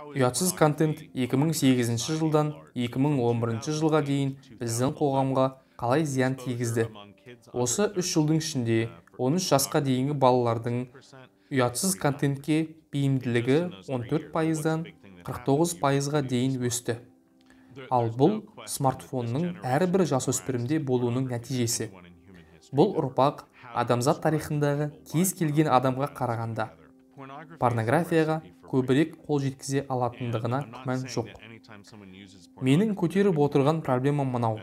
Ұятсыз контент 2008 жылдан 2011 жылға дейін біздің қоғамға қалай зиян тигізді? Осы 3 жылдың ішінде 13 жасқа дейінгі балалардың ұятсыз контентке бейімділігі 14%-дан 49%-ға дейін өсті. Ал бұл смартфонның әрбір жасөспірімде болуының нәтижесі. Бұл ұрпақ адамзат тарихындағы кез келген адамға қарағанда порнографияға көбірек қол жеткізе алатындығына күмән жоқ. Менің көтеріп отырған проблемам мынау.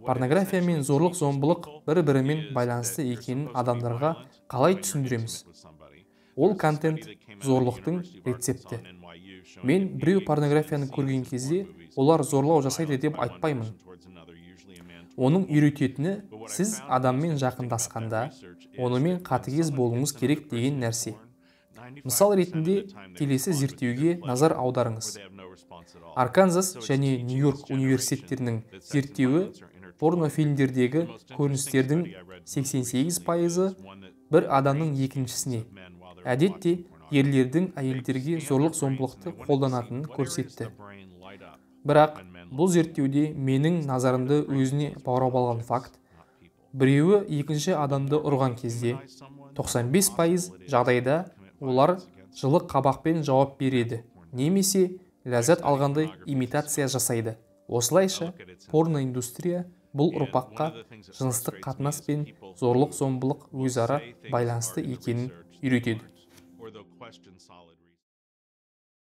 Порнография мен зорлық-зомбылық бір-бірімен байланысты екенін адамдарға қалай түсіндіреміз? Ол контент зорлықтың рецепті. Мен біреу порнографияны көрген кезде олар зорлау жасайды деп айтпаймын. Оның үйрететіні, сіз адаммен жақындасқанда онымен қатыгез болуыңыз керек деген нәрсе. Мысал ретінде келесі зерттеуге назар аударыңыз. Арканзас және Нью-Йорк университеттерінің зерттеуі порнофильмдердегі көріністердің 88%-ы бір адамның екіншісіне, әдетте ерлердің әйелдерге зорлық-зомбылықты қолданатынын көрсетті. Бірақ бұл зерттеуде менің назарымды өзіне баурап алған факт, біреуі екінші адамды ұрған кезде 95% жағдайда олар жылы қабақпен жауап береді немесе ләззат алғандай имитация жасайды. Осылайша, порноиндустрия бұл ұрпаққа жыныстық қатынас пен зорлық-зомбылық өзара байланысты екенін үйретеді.